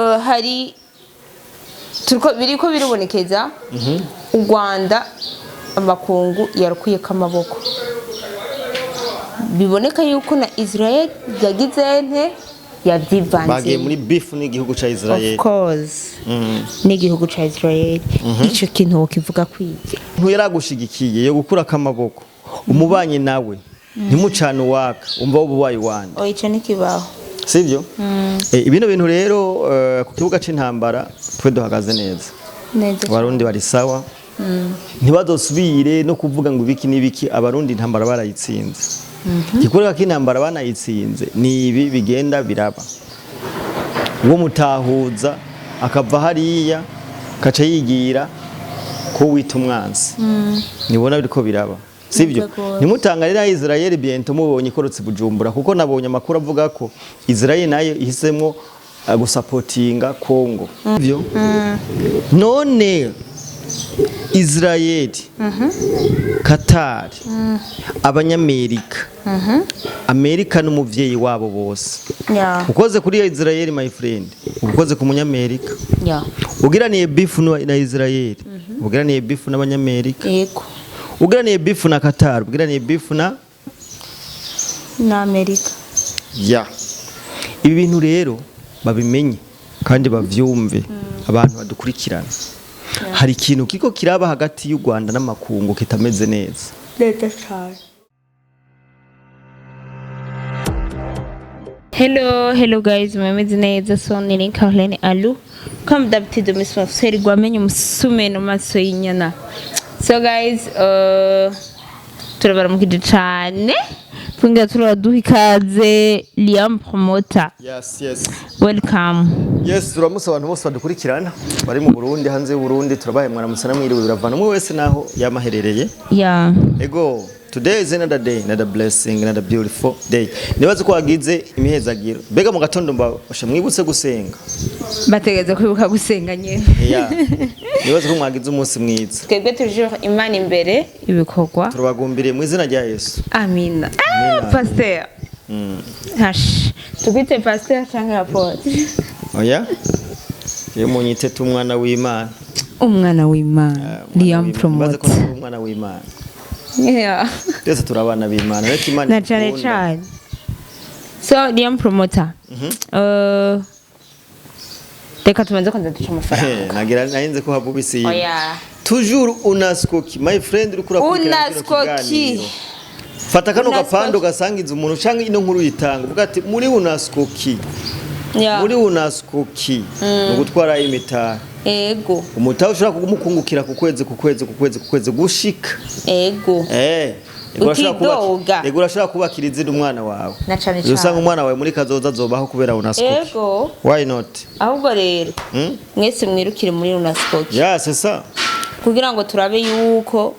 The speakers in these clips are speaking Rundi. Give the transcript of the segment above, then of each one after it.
Hari turiko biriko biribonekeza u Rwanda, amakungu yarukuyeko amaboko. Biboneka yuko na Israel yagize nte, yavyivanze. Bagiye muri beef n'igihugu ca Israel. Of course, n'igihugu ca Israel. Ico kintu wokivuga kwiki? Ntuyaragushigikiye yo gukurako amaboko, umubanyi nawe ntimucane uwaka, umva wowe ubaye wande? Oya, ico ntikibaho. Sivyo? Ibino bintu rero, ku kibuga c'intambara twe duhagaze neza. Neza. Abarundi bari sawa, ntibazosubire no kuvuga ngo ibiki n'ibiki. Abarundi intambara barayitsinze. Igikorwa k'intambara banayitsinze ni ibi bigenda biraba, uwo mutahuza akava hariya kaca yigira ko wita umwansi, nibona biriko biraba, sivyo? Neza gose. Ntimutangare na Israel bientôt mubonye ikorotse Bujumbura, kuko nabonye amakuru avuga ko Israel nayo ihisemwo gusapotinga Congo. Sivyo? None Israel, Qatar, abanyamerika, Amerika n'umuvyeyi wabo bose. Ukoze kuri Israel, my friend, ukoze ku munyamerika. Ugiraniye beef na Israel, ugiraniye beef n'abanyamerika. Ugiraniye beef na Qatar, ugiraniye beef na Na Amerika. Ya, ibi bintu rero babimenye kandi bavyumve abantu badukurikirana. Hari ikintu kiko kiraba hagati y'u Rwanda n'amakungu kitameze neza. Neza cyane. Hello, hello guys, mumeze neza? So ni Caroline Alu. Comme d'habitude, Miss Mafseri gwamenye umusumeno maso y'inyana. So guys, turabaramukije cyane. Twongera turaduha ikaze Liam Promoter. Yes. Welcome. Yes, turamutse abantu bose badukurikirana bari mu Burundi, hanze y'u Burundi. Turabaye mwaramutse namwiriwe, biravana umwe wese naho yamaherereye. Ego, today is another day, another blessing, another beautiful day. Nibaze ko wagize imihezagiro. Mbega mu gatondo mbasha mwibutse gusenga? Bategeza kwibuka gusenga nyene. Yeah. Nibaze ko mwagize umunsi mwiza. Twebwe toujours Imana imbere, ibikorwa. Turabagumbiriye mu izina rya Yesu. Amina. Ah, pasteur. Hash. Tukwite pasteur canke apôtre? Oya? Iyo munyite tu umwana w'Imana. Umwana w'Imana. Umwana Liam w'Imana. Nibaze ko Promoter. nari umwana w'Imana. Twese turi abana b'Imana. Ariko Imana Na cane idukunda. cane. So Liam Promoter. Reka tubanze kwanza duce amafaranga. Nagira narinze ko haba ubisi. Oya. Toujours unaskoki, my friend, uriko urakurikirana kino Unaskoki. kiganiro. Fata kano Unaskoki. gapando gasangiza umuntu canke ino nkuru yitanga, uvuga ati muri unaskoki. Muri unaskoki mu gutwara imitahe. Umutahe ushobora kumukungukira ku kwezi, ku kwezi, ku kwezi, ku kwezi gushika. Ego, urashobora Utidoga. Ego, urashobora kubakira izina umwana wawe. Na cane Usanga cane. umwana wawe muri kazoza azobaho kubera unaskoki. Why not? Ahubwo rero mwese mwirukire muri Unaskoki. Yeah, c'est ça. Kugira ngo turabe yuko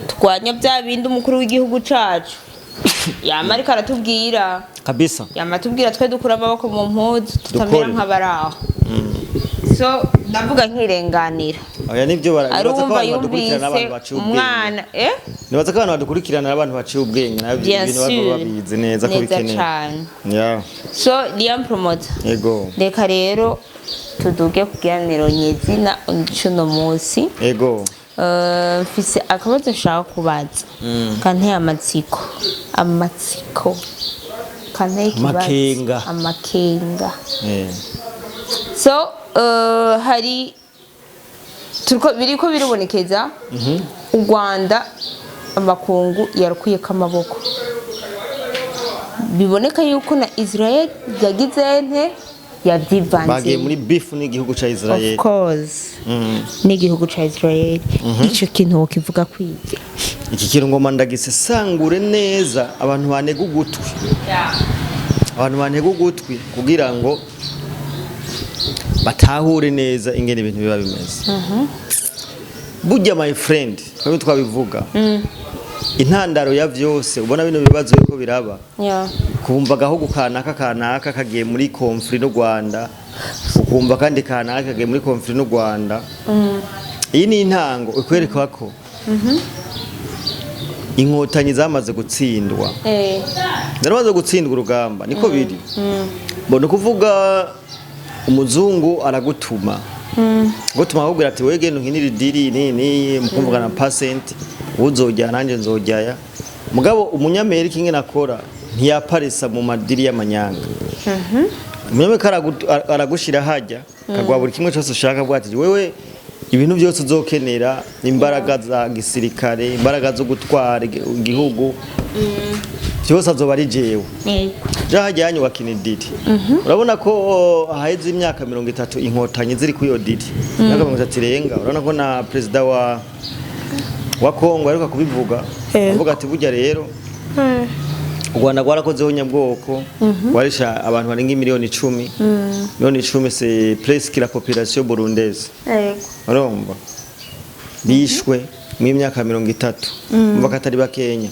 twanya bya bindi umukuru w'igihugu cacu yama ariko aratubwira. Kabisa. Yama atubwira twe dukura amaboko mu mpuzu, tutamera Dukore. nk'abaraho. So ndavuga nkirenganira. Oya, nivyo bara Ari nibaza ko uwumva abantu badukurikirana yumvise abantu baciye ubwenge. umwana Nibaza ko abantu badukurikirana ari abantu baciye ubwenge nabyo Bien ibintu baba sûr. babizi neza ko Neza bikenewe. cane. Yeah. So Liam Promoter, Ego. reka rero tuduge kuganiro nyezina cuno munsi. Ego. Mfise akabazo nshaka kubaza kanteye amatsiko, amatsiko kanteye ikibazo. Amakenga. Amakenga. So hari turiko biriko biribonekeza u Rwanda, amakungu yarukuyeko amaboko. Biboneka yuko na Israel yagize nte, yavyivanze. Bagiye muri beef n'igihugu ca Israel. Of course, n'igihugu ca Israel. Ico kintu wokivuga kwiki? Iki kintu ngoma ndagisesangure neza, abantu banega ugutwi. Abantu bantega ugutwi kugira ngo batahure neza ingene ibintu biba bimeze. Burya, my friend, twebwe twabivuga, intandaro ya vyose ubona bino bibazo yuko biraba, kumva agahugu kanaka kanaka kagiye muri conflit n'u Rwanda, ukumva kandi kanaka kagiye muri conflit n'u Rwanda, iyi ni intango ikwereka ko Inkotanyi zamaze gutsindwa. Zaramaze gutsindwa urugamba, niko biri. Mbona ukuvuga Umuzungu aragutuma, gutuma akubwira ati: "Wewe genda unkinire deal ni mukumvugana percent, uzojya nanjye nzojyaya." Mugabo umunyamerika ingene akora, ntiyaparisa mu ma deal y'amanyanga. Umunyamerika aragushira hajya, akaguha buri kimwe cyose ushaka, avuga ati: "Wewe ibintu byose uzokenera, imbaraga za gisirikare, imbaraga zo gutwara igihugu byose, azoba ari jewe." Ja hajya yanyu wakina deal. Urabona ko haheze imyaka 30 Inkotanyi ziri kuri iyo deal, imyaka 30 irenga. Urabona ko na perezida wa Kongo aheruka kubivuga, avuga ati: "Burya rero u Rwanda rwarakozeho nyabwoko, rwarisha abantu barenga miliyoni 10." Miliyoni 10, c'est presque la population burundaise. Urumva bishwe mu myaka 30, umva ko atari bakenya.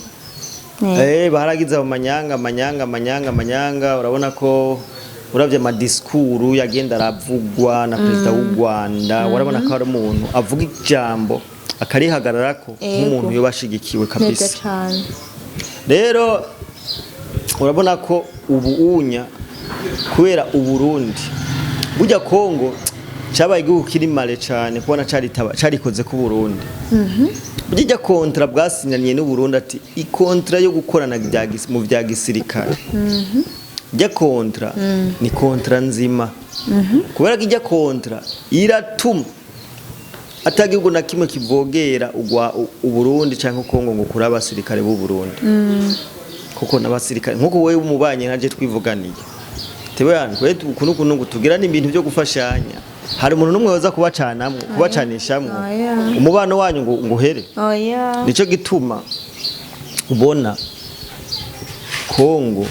Baragize ayo manyanga, manyanga, manyanga, manyanga. Urabona ko uravye ama discours yagenda aravugwa na perezida w'u Rwanda, urabona ko ari umuntu avuga ijambo akarihagararako, nk'umuntu yoba ashigikiwe Neza kabisa. cane. Rero urabona ko ubu unya kubera Uburundi, burya Kongo cyabaye igihugu kiri mare cyane kubona carikoze ku Burundi. Burya ijya contrat bwasinyaniye n'Uburundi, ati i contrat yo gukorana mu bya gisirikare, ijya contrat ni contrat nzima, kubera ko ijya contrat iratuma atagihugu na kimwe kivogera ugwa Uburundi cyangwa Kongo ngo kuri abasirikare b'u Burundi, kuko n'abasirikare nkuko wewe umubanye nkaje twivuganiye tewe yani kwe ukuntu ukuntu tugira n'ibintu byo gufashanya, hari umuntu n'umwe waza kubacanamwo, kubacanishamwo Oya. umubano wanyu ngo uhere. Oya. Nico gituma ubona Kongo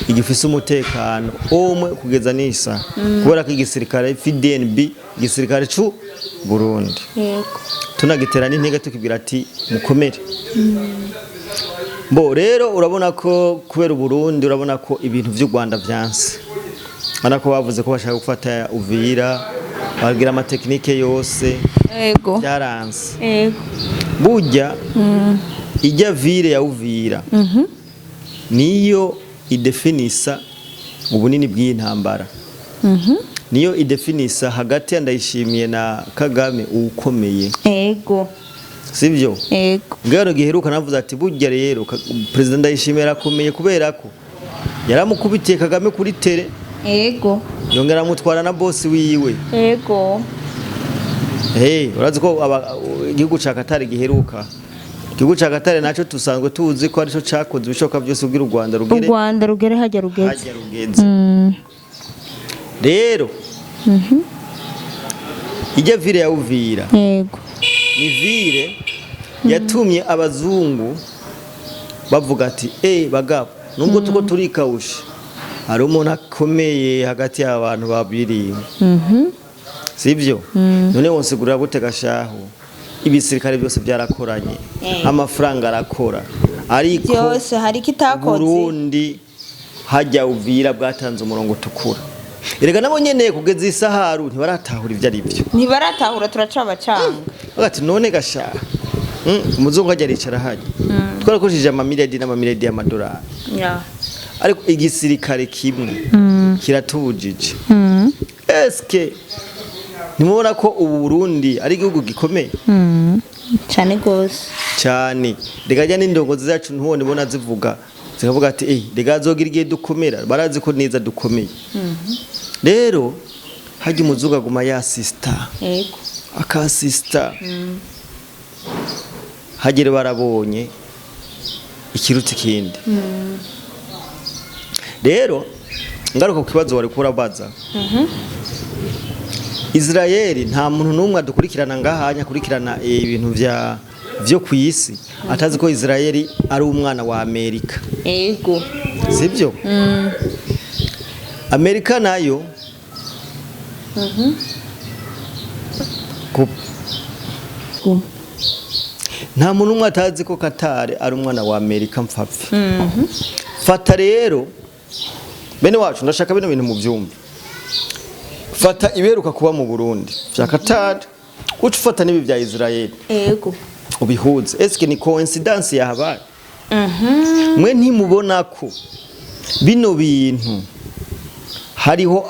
igifise umutekano umwe kugeza n'isa, kubera ko igisirikare FDNB, igisirikare c'u Burundi, tunagitera n'intege, tukibwira ati: "Mukomere." Bo rero urabona ko kubera Uburundi, urabona ko ibintu vy'u Rwanda vyanse. Urabona ko bavuze ko bashaka gufata Uvira, bagira ama techniques yose, byaranse. Burya ijya ville ya Uvira niyo idefinisa ubunini bw'iyi ntambara, niyo idefinisa hagati ya Ndayishimiye na Kagame ukomeye, sivyo? Ego. Ngano giheruka navuze ati: "Burya rero Perezida Ndayishimiye arakomeye, kubera ko yaramukubitiye Kagame kuri terrain, yongera amutwara na bosi wiwe." Hey, urazi ko igihugu ca Qatar giheruka, igihugu ca Qatar naco tusanzwe tuzi ko arico cakoze ibishoboka byose kugira u Rwanda U rugere Rwanda rugere hajya rugeze. Hajya rugeze. Rero ijya ville ya Uvira ni ville yatumye abazungu bavuga ati: "Eh bagabo, nubwo tuko turikawusha, hari umuntu akomeye hagati y'abantu babiri." Sibyo? None wonsigurira gute gashahu, ibisirikare byose byarakoranye, amafaranga arakora, ariko Byose hari kitakoze. Burundi hajya Uvira bwatanze umurongo utukura. Erega nabo nyene kugeza isaharu ntibaratahura ivyo ari byo. Ntibaratahura, turacabacanga. Bavuga ati: "None gashaha, umuzungu ajya aricara hajya, twarakoresheje amamiliyadi n'amamiliyadi y'amadolari, ariko igisirikare kimwe kiratubujije. Eske ntimubona ko ubu Burundi ari igihugu gikomeye?" Cyane gose. Cyane. Rega jya n'indongozi zacu ntubone ibona zivuga, zikavuga ati: "Eh, rega azogira igihe dukomera." Barazi ko neza dukomeye. Rero hajya umuzungu aguma yasista, akasista hagere barabonye ikiruta ikindi. Rero ngaruka ku kibazo wari kurabaza, Israel, nta muntu n'umwe adukurikirana ngahanya akurikirana ibintu vyo ku isi atazi ko Israel ari umwana wa Amerika. Sibyo? Amerika nayo nta muntu umwe atazi ko Qatar ari umwana wa Amerika mpfapfe. Fata rero bene wacu, ndashaka bino bintu mu byumve. Fata iberuka kuba mu Burundi vya Qatar, uca ufata n'ibi bya Israel, ubihuze. Eske ni coincidence yahabaye? Mwe ntimubona ko bino bintu hariho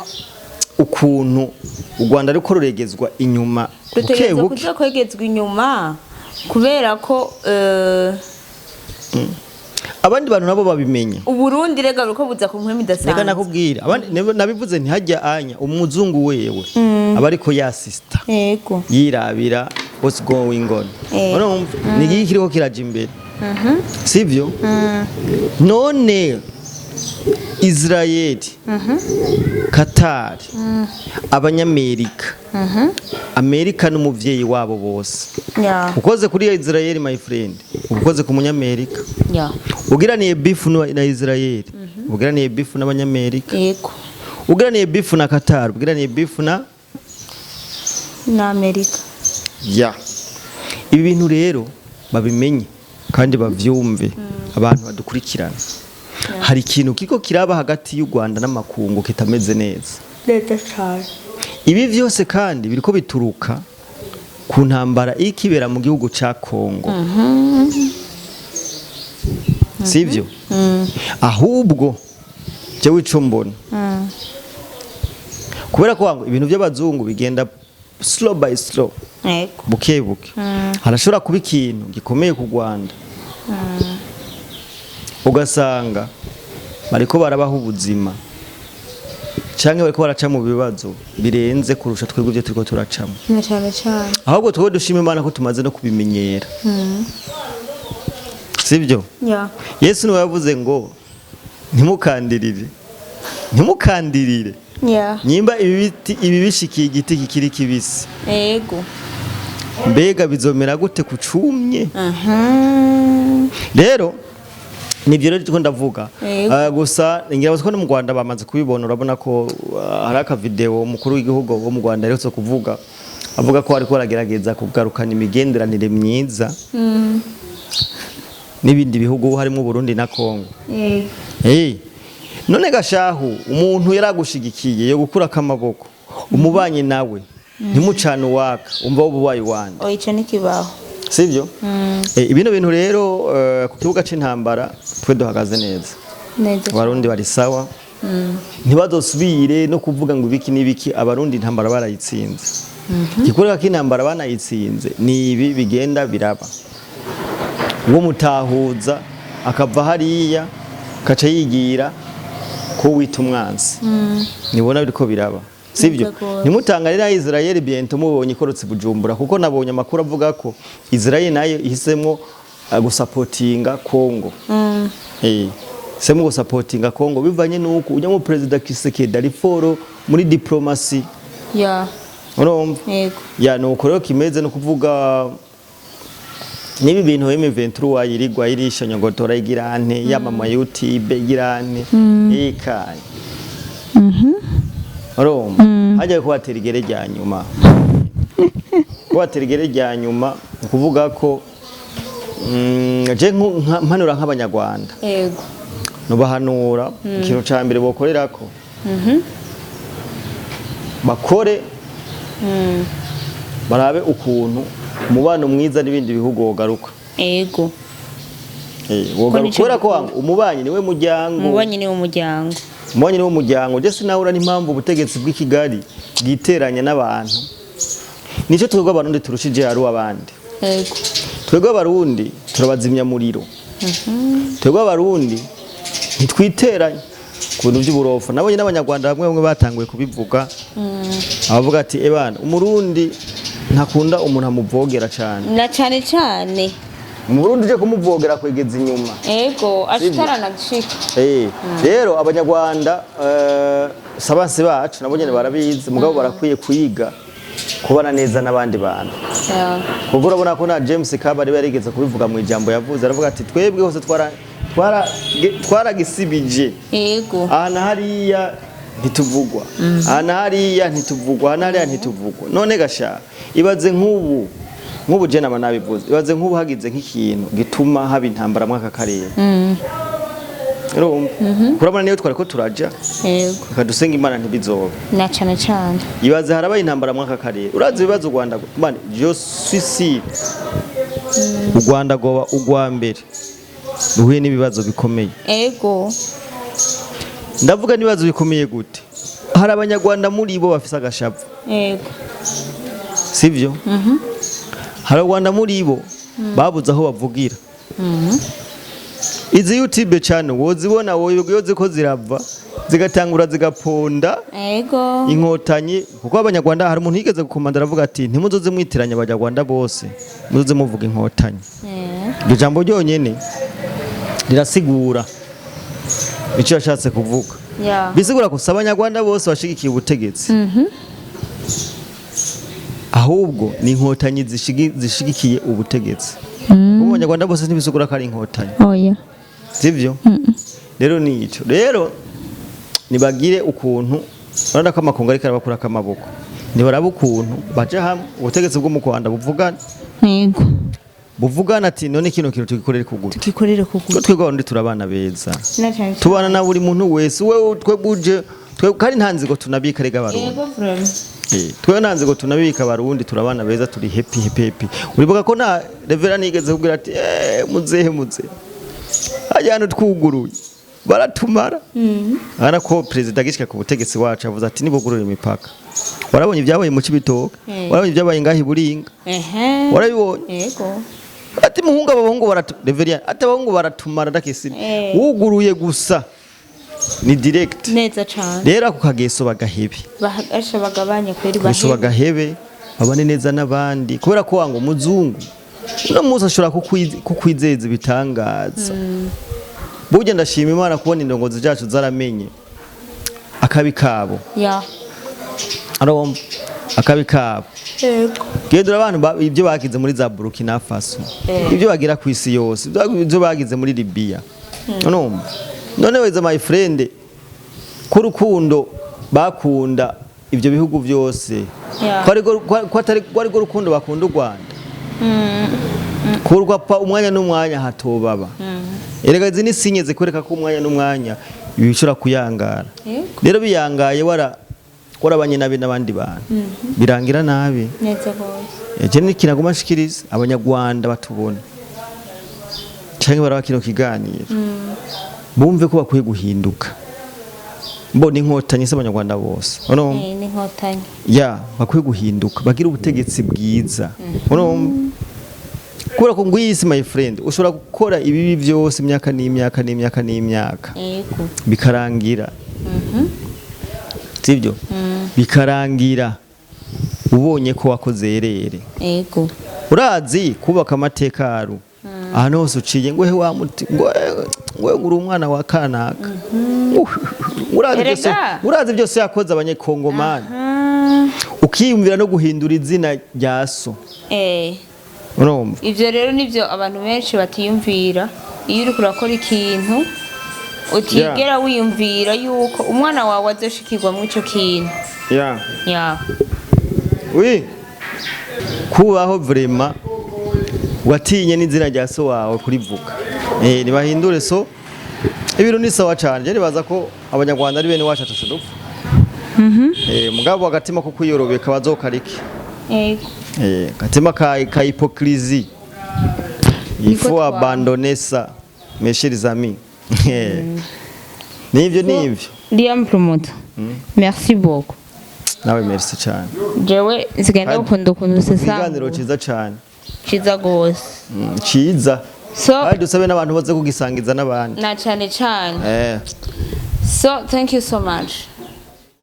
Ukuntu u Rwanda ruriko ruregezwa inyuma buke Rutegerezwa buke. kuza kwegezwa inyuma kubera ko Abandi bantu nabo babimenya. Uburundi rega buriko buza ku mpwemu Reka idasanzwe. nakubwira, abandi nabivuze, ntihajya anya umuzungu wewe aba ariko yasista, yirabira what's going on. Urumva ni igiki kiriko kiraja imbere, sivyo? None Israel, Qatar, Abanyamerika, Amerika n'umuvyeyi wabo bose. Ukoze kuri Israel, my friend, ukoze ku Munyamerika. Ugiraniye beef na Israel, ugiraniye beef n'Abanyamerika. Ugiraniye beef na Qatar, ugiraniye beef na Na Amerika. Ya, ibi bintu rero babimenye kandi bavyumve abantu badukurikirana. Hari ikintu kiko kiraba hagati y'u Rwanda n'amakungu kitameze neza. Neza cyane. Ibi vyose kandi biriko bituruka ku ntambara ikibera mu gihugu ca Kongo, sivyo? Ahubwo jewe ico mbona, kubera ko wangu ibintu by'abazungu bigenda slow by slow, buke buke, harashobora kuba ikintu gikomeye ku Rwanda, ugasanga bariko barabaho ubuzima canke bariko baraca mu bibazo birenze kurusha twebwe ibyo turiko turacamo. Na cyane cyane. Ahubwo twebwe dushima Imana ko tumaze no kubimenyera, sibyo? Ya. Yesu niwe yavuze ngo ntimukandirire, ntimukandirire. Nyimba ibi biti, ibi bishikiye igiti kikiri kibisi, mbega bizomera gute kucumye? Rero nibyo rero turiko ndavuga. Gusa ngira ko no mu Rwanda bamaze kubibona. Urabona ko hari akavideo umukuru w'igihugu wo mu Rwanda aherutse kuvuga, avuga ko ariko aragerageza kugarukana imigenderanire myiza n'ibindi bihugu harimo Burundi na Kongo. Hey. None gashahu umuntu yaragushigikiye yo gukura kamaboko, umubanyi nawe ntimucane uwaka, umva wowe ubaye wande? Oya, ico ntikibaho. Sivyo? Ibino bintu rero, ku kibuga c'intambara twe duhagaze neza. Neza. Abarundi bari sawa, ntibazosubire no kuvuga ngo ibiki n'ibiki. Abarundi intambara barayitsinze. Igikorwa k'intambara banayitsinze ni ibi bigenda biraba, uwo mutahuza akava hariya kaca yigira ko wita umwansi, nibona biriko biraba, sivyo? Neza gose. Ntimutangare na Israel bientôt mubonye ikorotse Bujumbura, kuko nabonye amakuru avuga ko Israel nayo ihisemwo gusapotinga Congo. Semo gusapotinga Congo bivanye nuko ujya mu President Tshisekedi ari fort muri diplomatie. Urumva? Yego. Ya, nuko rero kimeze, no kuvuga niba ibintu M23 yirigwa irisha nyogotora igirante yamama YouTube igirante ikaye. Urumva hajya kubatera igere rya nyuma, kubatera igere rya nyuma ni ukuvuga ko je mpanura nk'Abanyarwanda, nubahanura ikintu ca mbere bokorerako, bakore barabe ukuntu umubano mwiza n'ibindi bihugu wogaruka. Wogaruka Nico kubera ko gikuru. wanga umubanyi niwe muryango. Umubanyi ni umuryango. Umubanyi niwe muryango. Je sinahura n'impamvu ubutegetsi bw'i Kigali bwiteranya n'abantu. Nicyo twebwe Abarundi turushije hari abandi. Twebwe Abarundi turabazimya muriro. Twebwe Abarundi ntitwiteranya ku bintu by'uburofa. Nabonye n'Abanyarwanda bamwe bamwe batanguye kubivuga, abavuga ati: "Ebana, Umurundi ntakunda umuntu amuvogera cyane." Na cyane cyane. Umurundi uje kumuvogera kwegeza inyuma. Ego, ashitaranagishika. Rero Abanyarwanda, sabansi bacu nabo nyene barabizi, mugabo barakwiye kuyiga kubana neza n'abandi bantu, kuko urabona ko na James Kabari yarigeze kubivuga mu ijambo yavuze, aravuga ati: "Twebwe hose twara twara twaragisibije." Aha na hariya ntituvugwa, aha na hariya ntituvugwa, aha na hariya ntituvugwa. None gasha ibaze nk'ubu je nama nabivuze, ibaze nk'ubu hagize nk'ikintu gituma haba intambara mw'aka karere. Urumva, urabona niyo twariko turaja. Reka dusenga Imana ntibizoba. Na cyane cyane. Ibaze harabaye intambara mw'aka karere, urazi ibibazo u Rwanda, man, je suis sûr u Rwanda goba urwa mbere ruhuye n'ibibazo bikomeye. Ndavuga n'ibibazo bikomeye gute? Hari Abanyarwanda muri bo bafise agashavu, sivyo? Hari Abanyarwanda muri bo babuze aho bavugira. Izi YouTube channel wozibona wowe iyo ziko zirava, zigatangura zigaponda Inkotanyi, kuko Abanyarwanda, hari umuntu yigeze gukomanda aravuga ati: "Ntimuzoze mwitiranya Abanyarwanda bose, muzoze muvuga Inkotanyi." Iryo jambo ryonyene rirasigura icyo yashatse kuvuga. Bisigura ko si Abanyarwanda bose bashigikiye ubutegetsi, ahubwo ni Inkotanyi zishigikiye ubutegetsi. Kuko Abanyarwanda bose ntibisigura ko ari Inkotanyi. Oya. Sivyo? Rero ni ico. Rero nibagire ukuntu, urabona ko amakungu ariko arabakurako amaboko, nibaraba ukuntu baja hamwe, ubutegetsi bwo mu Rwanda buvugana, buvugana ati: "None kino kintu tugikorere kugute?" Tugikorere Ko kugura. twebwe Abarundi turabana beza, Na cyane. tubana na buri muntu wese. Wewe, twebwe uje twe kandi nta nzigo tunabika rega Abarundi. Yego, vraiment. Twebwe nta nzigo tunabika. Abarundi turabana beza, turi happy, happy, happy. Uribuka ko na Revera nigeze kubwira ati: "Eh, muzehe, muzehe, hajya hano twuguruye baratumara." Urabona ko perezida agishika ku butegetsi wacu avuze ati: "Nibugurura imipaka." Warabonye ibyabaye mu Cibitoke, warabonye ibyabaye ngaho i Buringa, warabibonye. Ati: "Muhungu, abahungu baratu," Reverien ati: "Abahungu baratumara ndakisi." Wuguruye gusa ni direct. Neza cyane. Rero ako kageso bagahebe. Bahagasha, bagabanye kweri. Kageso bahebe. Bagahebe, babane neza n'abandi, kubera ko wanga umuzungu uno munsi ashobora kukwizeza ibitangaza. Burya ndashima Imana kubona indongozi zacu zaramenye akabi kabo. Arumva akabi kabo. Gendura abantu ibyo bagize muri za Burkina Faso, ibyo bagira ku isi yose, ibyo bagize muri Libya. Urumva none weze, my friend, ko urukundo bakunda ibyo bihugu byose, ko atari ko arirwo rukundo bakunda u Rwanda, kurwa pa umwanya n'umwanya hatobaba. Erega izi ni signe zikwereka ko umwanya n'umwanya ibi bishobora kuyangara. Rero biyangaye, wara warabanye nabi n'abandi bantu, birangira nabi. Neza rwose. Eje ni kinaguma nshikiriza Abanyarwanda batubona canke baraba kino kiganiro, bumve ko bakwiye guhinduka. Mbona Inkotanyi se Abanyarwanda bose, urumva? Eh, ni Inkotanyi. Ya, bakwiye guhinduka, bagira ubutegetsi bwiza, urumva? Kubera ko ngo iyi si, my friend, ushobora gukora ibibi byose imyaka n'imyaka n'imyaka n'imyaka, bikarangira, sibyo? Bikarangira ubonye ko wakoze erere. Urazi kubaka amateka aru ahantu hose uciye, ngo he wa muti, ngo he uri umwana wa kanaka. Urazi byose. Erega. Urazi byose yakoze Abanyekongomani, ukiyumvira no guhindura izina rya so. Urumva? Ivyo rero nivyo abantu benshi batiyumvira. Iyo uriko urakora ikintu, utigera wiyumvira yuko umwana wawe azoshikirwa muri ico kintu. Ya. Oui, kubaho vraiment watinye n'izina rya so wawe kurivuga. Nibahindure. So ibintu ni sawa cyane. Je nibaza ko Abanyarwanda ari bene wacu, atatu dupfa. Mugabo agatima ko kwiyorobeka bazokarike. Agatima ka hypocrisie, il Niko faut abandonner ça, mes chers amis. Nivyo, nivyo. Liam Promoter, merci beaucoup. Nawe merci cyane. Jewe nsigaye ndagukunda ukuntu Ikiganiro usesangura. ciza cyane. Ciza gose. Ciza. So kandi dusabe n'abantu baze kugisangiza n'abandi. Na cane cane. So thank you so much.